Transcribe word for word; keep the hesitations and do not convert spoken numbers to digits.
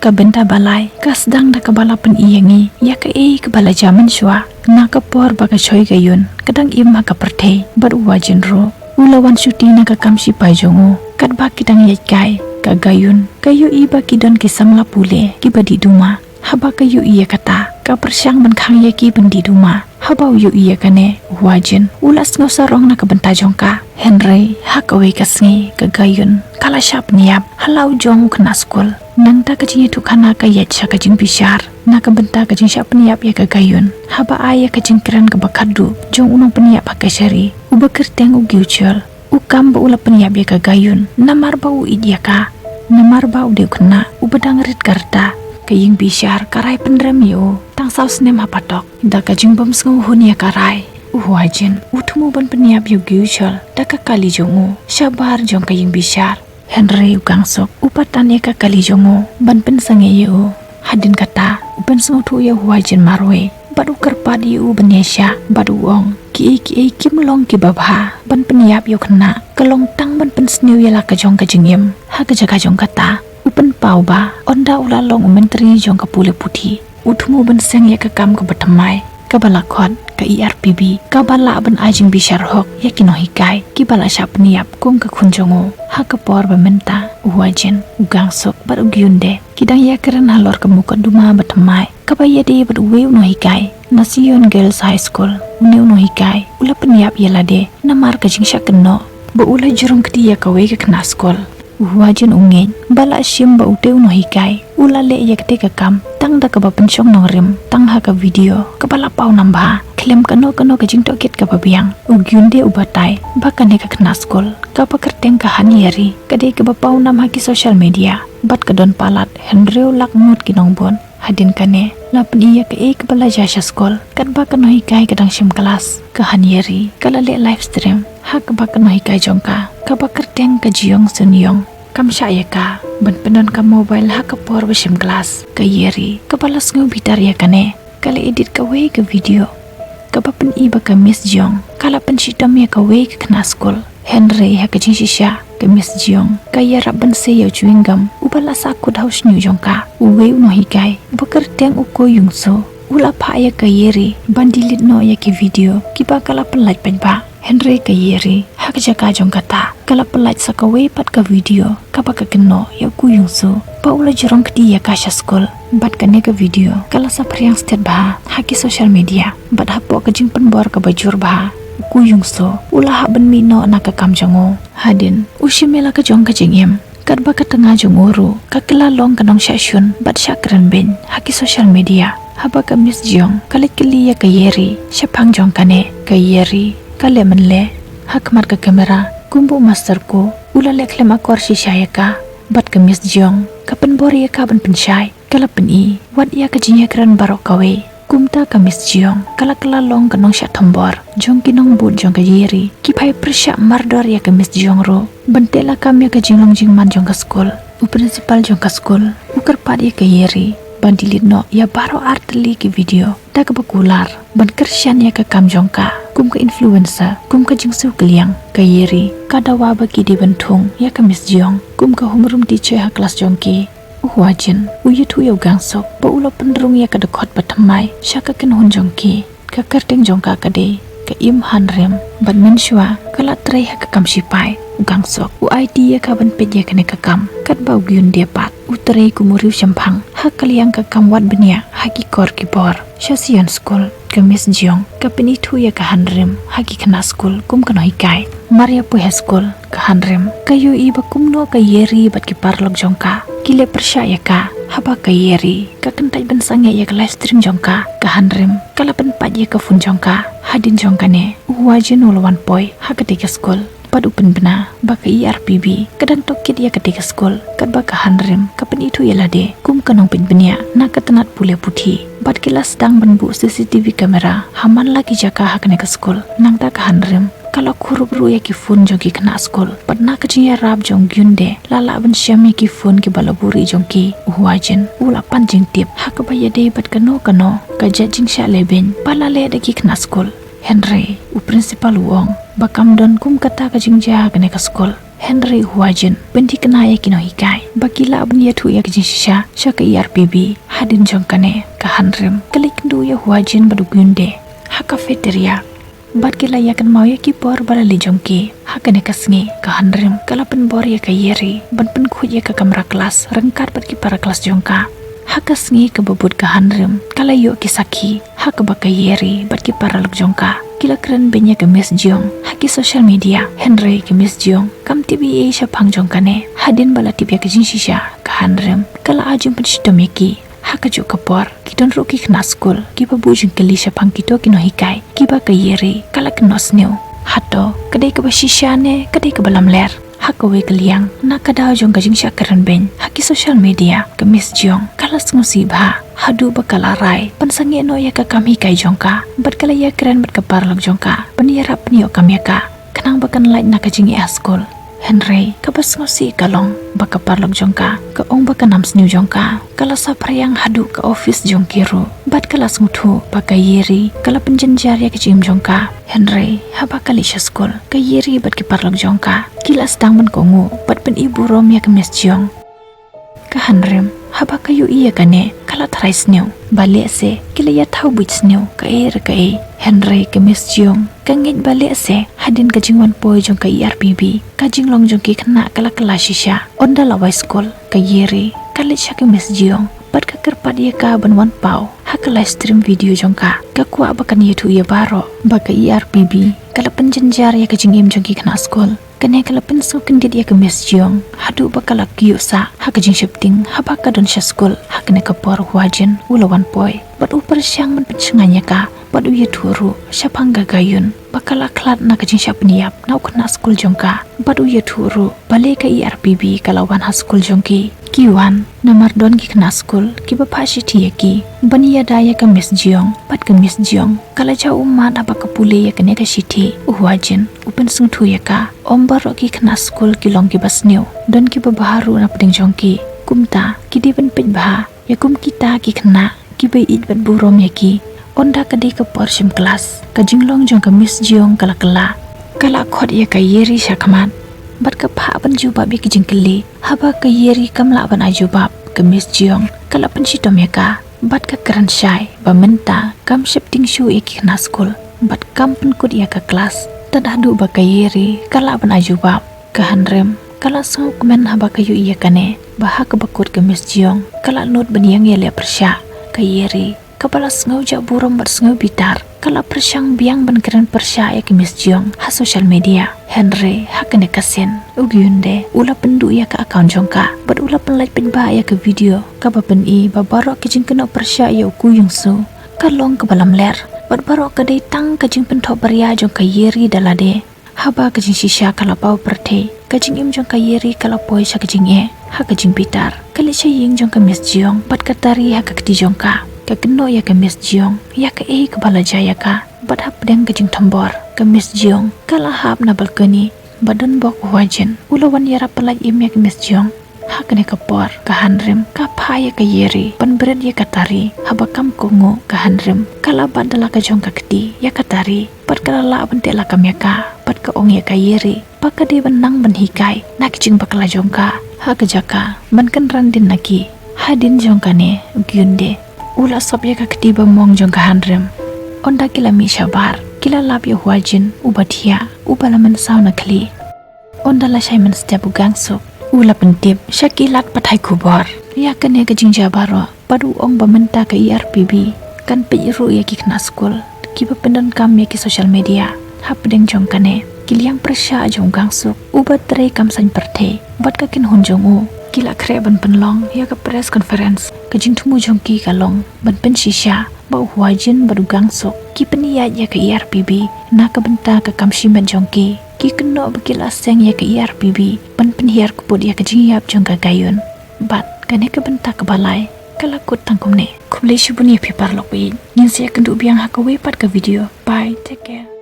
Ka bynta ba lai ka sdang da kaba la pyni ïa ngi ïa kaei kaba la jia mynshuwa. Na ka por ba ka Choi Ga-hyun ka dang im ha ka pyrthei bad u Hwa Jin ruh u la wan shuti na ka kam shipai jong u. Katba ki dang ïaid kai, ka Ga-hyun ka ïohi ba ki don ki samla pule kiba dih duma. Haba ka ïohi ïa kata, ka pyrshang ban khang ïa ki ban dih duma. Haba u ïohi ïa kane, u Hwa Jin u la sngew sarong na ka bynta jong ka. Hynrei ha kawei ka sngi, ka Ga-hyun ka la shah pynïap ha la u jong u khynnah skul. Nangta ka jingïathuhkhana ka ïaid sha ka jingbishar na ka bynta ka jingshah pynïap ïa ka Ga-hyun. Haba ai ïa ka jingkren kaba khatduh jong u nongpynïap ha ka shari, uba kyrteng u Gyu Chol, u kam ba u la pynïap ïa ka Ga-hyun namar ba u ïeit ïa ka, namar ba u dei u khynnah uba dang rit ka rta. Ka ïingbishar ka rai pynrem ïa u tang saw snem ha patok. Da ka jingbym sngewhun ïa ka rai, u Hwa Jin u thmu ban pynïap ïa u Gyu Chol da ka kali jong u shabar jong ka ïingbishar. Hynrei u Gang Suk u patan ïa ka kali jong u ban pynsangeh ïa u. Hadien kata, u pynsngewthuh ïa u Hwa Jin marwei bad u kyrpad ïa u ban ïaishah bad u ong, kiei kiei kim long kiba bha. Ban pynïap ïa u khynnah ka long tang ban pynsniew ïa la ka jong ka jingim. Ha ka jaka jong kata, u pynpaw ba ynda u la long u myntri jong ka pule puthi, u thmu ban seng ïa ka kam kaba thymmai, kaba la khot ka E R P B, kaba lah ban ai jingbishar hok ïa ki nonghikai kiba la shah pynïap kum ka khun jong u. Ha ka por ba mynta, u Hwa Jin, u Gang Suk bad u Geun-dae ki dang ïakren halor ka mukotduma ba thymmai kaba ïadei bad uwei u nonghikai na Seon Girls High School. Une u nonghikai u la pynïap ïa lade namar ka jingshah kynnoh ba u la jrong kti ïa kawei ka khynnah skul. U Hwa Jin u ngeit ba la shim ba utei u nonghikai u la leh ïa katei ka kam tang da kaba pynshong nongrim tang ha ka video kaba la paw nam bha khlem kano kano ka jingtohkit kaba biang. U Geun-dae u batai ba kane ka khynnah skul kaba kyrteng ka Han Ye-ri ka dei kaba paw nam ha ki social media bad ka don palat, hynriew lak ngut ki nongbud. Hadien kane, la pyni ïa kaei kaba la jia sha skul katba ka nonghikai ka dang shim klas. Ka Han Ye-ri ka la leh live stream ha kaba ka nonghikai jong ka kaba kyrteng ka Jeong Seon Young kam shah ïa ka ban pyndon ka mobile ha ka por ba shim klas. Ka Ye-ri kaba la sngew bitar ïa kane, ka la edit kawei ka video kaba pyni ba ka Miss Jeong ka la pynshitom ïa kawei ka khynnah skul. Hynrei ha ka jingshisha, ka Miss Jeong ka ïarap ban sei ïa u chewing gum uba la sahkut ha u shñiuh jong ka. Uwei u nonghikai uba kyrteng u Ko Yung Soo u la phah ïa ka Ye-ri ban delete noh ïa ki video kiba ka la pynlait paidbah. Hynrei ka Ye-ri ha ka jaka jong kata, ka la pynlait sa kawei pat ka video kaba ka kynnoh ïa u Ko Yung Soo ba u la jrong kti ïa ka sha skul. Bad kane ka video ka la saphriang stet bha ha ki social media. Bad hapoh ka jingpynbor kaba jur bha, u Ko Yung Soo u la hap ban mih noh na ka kam jong u. Hadien u shim ïa la ka jong ka jingim, katba ka tnga jong u ruh ka kylla long ka nongshah shun bad shah kren beiñ ha ki social media. Haba ka Miss Jeong ka leit kylli ïa ka Ye-ri shaphang jong kane, ka Ye-ri ka leh mynleh ha khmat ka camera kumba u master Ko u la leh khlem akor shisha ïa ka. Bad ka Miss Jeong ka pynbor ïa ka ban pynshai. Ka la pyni wat ïa ka jingïakren baroh kawei. Kumta ka Miss Jeong ka la kylla long ka nongshah thombor jong ki nongbud jong ka Ye-ri. Ki phai pyrshah mardor ïa ka Miss Jeong ruh. Ban teh lakam ïa ka jinglong jingman jong ka skul, u principal jong ka skul u kyrpad ïa ka Ye-ri ban delete noh ïa baroh artylli ki video da kaba kular ban kyrshan ïa ka kam jong ka kum ka influencer, kum ka jingsngewkylliang. Ka Ye-ri ka dawa ba ki dei ban thung ïa ka Miss Jeong kum ka homeroom teacher ha klas jong ki. U Hwa Jin u ïathuh ïa u Gang Suk ba u la pynrung ïa ka dkhot ba thymmai sha ka kynhun jong ki. Ka kyrteng jong ka ka dei ka Im Han Rim bad mynshuwa ka la trei ha ka kam shipai. U Gang Suk u aiti ïa ka ban peit ïa kane ka kam, katba u Geun-dae pat u trei kum u riewshemphang ha ka liang ka kam wad bniah ha ki kor ki bor. Sha Seon School, ka Miss Jeong ka pynithuh ïa ka Han Rim ha ki khynnah skul kum ka nonghikai. Mar ïa poi ha skul, ka Han Rim ka ïohi ba kumno ka Ye-ri bad ki paralok jong ka ki leh pyrshah ïa ka. Haba ka Ye-ri ka kyntait ban sangeh ïa ka live stream jong ka, ka Han Rim ka la pynpait ïa ka phone jong ka. Hadien jong kane, u Hwa Jin u la wan poi ha katei ka skul bad u pynbna ba ka E R P B ka dang tohkit ïa katei ka skul, katba ka Han Rim ka pynithuh ïa lade kum ka nongpeit bniah na ka tnat pule puthi. Bad ki la sdang ban buh C C T V camera ha man la ki jaka ha kane ka skul. Nangta ka Han Rim ka la kurup ruh ïa ki phone jong ki khynnah skul. Bad na ka jingïarap jong u Geun-dae, la lah ban shem ïa ki phone kiba la buhrieh jong ki. U Hwa Jin u la pan jingtip ha kaba ïadei bad kano kano ka jait jingshah lehbeiñ ba la leh da ki khynnah skul. Hynrei u principal u ong ba kam don kum kata ka jingjia ha kane ka skul. Hynrei u Hwajin u pynthikna ïa ki nonghikai ba ki lah ban ïathuh ïa ka jingshisha sha ka E R P B. Hadien jong kane ka Hanrim ka leit kynduh ïa u Hwajin bad u Gyunde ha cafeteria bad ki la ïakynmaw ïa ki por ba la leit jong ki. Ha kane ka sngi ka Hanrim ka la pynbor ïa ka Yeri ban pynkhuid ïa ka kamra klas ryngkat bad ki para klas jong ka. Ha ka sngi kaba bud ka Hanrim ka la ïoh ki sakhi ha kaba ka Yeri bad ki paralok jong ka ki la kren beiñ ïa ka Miss Jeong ha ki social media. Hynrei ka Miss Jeong kam tip ei ei shaphang jong kane. Hadien ba la tip ïa ka jingshisha ka Hanrim ka la ai jingpynshitom ïa ki. Ha kajuh ka por ki don ruh ki khynnah skul kiba buh jingkylli shaphang kito ki nonghikai kiba ka Yeri ka la kynnoh sniew. Hato ka dei kaba shisha ne ka dei kaba lamler? Ha kawei ka liang, na ka daw jong ka jingshah kren beiñ ha ki social media, ka Miss Jeong ka la sngewsih bha haduh ba ka la rai pynsangeh noh ïa ka kam hikai jong ka bad ka la ïakren bad ka paralok jong ka ban ïarap pynïoh kam ïa ka khnang ba kan lait na ka jingeh ha skul. Hynrei kaba sngewsih ka long ba ka paralok jong ka ka ong ba ka nam sniew jong ka ka la saphriang haduh ka office jong ki ruh bad ka la sngewthuh ba ka Yeri ka la pynjynjar ïa ka jingim jong ka. Hynrei haba ka leit sha skul, ka Yeri bad ki paralok jong ka ki la sdang ban kohnguh bad pyni burom ïa ka Miss Jeong. Ka Hanrim haba ka ïohi ïa kane ka la tharai sniew. Balei se ki la ïathaw buit sniew kaei re kaei. Hynrei ka Miss Jeong ka ngeit balei se hadien ka jingwan poi jong ka E R P B, ka jinglong jong ki khynnah ka la kylla shisha. Ynda la wai skul, ka Yeri ka leit sha ka Miss Jeong bad ka kyrpad ïa ka ban wan paw ha ka live stream video jong ka. Ka kwah ba kan ïathuh ïa baroh ba ka E R P B ka la pynjynjar ïa ka jingim jong ki khynnah skul. Kane ka la pynsngewkyndit ïa ka Miss Jeong haduh ba ka la kyiuh sah ha ka jingsheptieng haba ka don sha skul. Ha kane ka por u Hwajin u la wan poi bad u pyrshang ban pynshngaiñ ïa ka bad u ïathuh ruh shaphang ka Gayun ba ka la khlad na ka jingshah pynïap na u khynnah skul jong ka bad u ïathuh ruh balei ka E R P B ka la wan ha skul jong ki. Ki wan namar don ki khynnah skul kiba phah shithi ïa ki ban ïada ïa ka Miss Jeong bad ka Miss Jeong ka la jaw ummat haba ka pule ïa kane ka shithi. U Hwajin u pynsngewthuh ïa ka, ym baroh ki khynnah skul ki long kiba sniew, don kiba bha ruh na pdeng jong ki. Kumta ki dei ban peit bha ïa kum kita ki khynnah kiba ïeit bad burom ïa ki. Ynda ka dei ka por shim klas, ka jinglong jong ka Miss Jeong ka la kylla. Ka la khot ïa ka Yeri sha khmat bad ka phah ban jubab ïa ki jingkylli. Haba ka Yeri kam lah ban ai jubab, ka Miss Jeong ka la pynshitom ïa ka bad ka kren shai ba mynta kam sheptieng shuh ïa ki khynnah skul bad kam pynkut ïa ka klas tad haduh ba ka Yeri ka lah ban ai jubab. Ka Hanrim ka la sngewkmen haba ka ïohi ïa kane, ba ha kaba kut ka Miss Jeong ka la nud ban ïeng ïaleh pyrshah. Ka Yeri kaba la sngew jah burom bad sngew bitar ka la pyrshang biang ban kren pyrshah ïa ka Miss Jeong ha social media. Hynrei ha kane ka sien u Geundae u la pynduh ïa ka account jong ka bad u la pynlait paidbah ïa ka video kaba pyni ba baroh ka jingkynnoh pyrshah ïa u Koo Yeong Soo ka long kaba lamler bad baroh ka dei tang ka jingpynthoh baria jong ka Yeri da lade. Haba ka jingshisha ka la paw pyrthei, ka jingim jong ka Yeri ka la poi sha ka jingeh. Ha ka jingbitar ka leit sha ïing jong ka Miss Jeong bad ka tari ha ka kti jong ka. Ka kynnoh ïa ka Miss Jeong ïa kaei kaba la jia ïa ka bad hapdeng ka jingthombor, ka Miss Jeong ka la hap na balcony ba don bok u Hwajin. U la wan ïarap pyllait im ïa ka Miss Jeong. Ha kane ka por ka Hanrim ka phah ïa ka Yeri ban bret ïa ka tari. Haba kam kohnguh ka Hanrim ka la bat da la ka jong ka kti ïa ka tari bad ka la lah ban teh lakam ïa ka bad ka ong ïa ka Yeri ba ka dei ban nang ban hikai na ki jingbakla jong ka ha ka jaka ban kynran dien na ki. Hadien jong kane u Geundae u la sop ïa ka kti bamong jong ka Hanrim. Ynda ki la mih shabar ki la lap ïa u Hwajin uba thiah, uba la mynsaw na khlieh. Ynda la shai mynstep u Gangsuk u la pyntip sha ki lad pathai khubor ïa kane ka jingjia baroh bad u ong ba mynta ka E R P B kan peit ruh ïa ki khynnah skul kiba pyndonkam ïa ki social media. Hapdeng jong kane ki liang pyrshah jong u Gangsuk uba trei kam saiñ pyrthei bad ka kynhun jong u ki la khreh ban pynlong ïa ka press conference. Ka jingthmu jong ki ka long ban pynshisha ba u Hwajin bad u Gangsuk ki pynïaid ïa ka E R P B na ka bynta ka kam shimet jong ki. Ki kynnoh ba ki la seng ïa ka E R P B ban pynhiar kput ïa ka jingïap jong ka Gayun. Bad kane ka bynta kaba lai ka la kut tang kumne. Khublei shibun ïa phi paralok ba ïeit. Ngin sa ïakynduh biang ha kawei pat ka video. Bye, take care.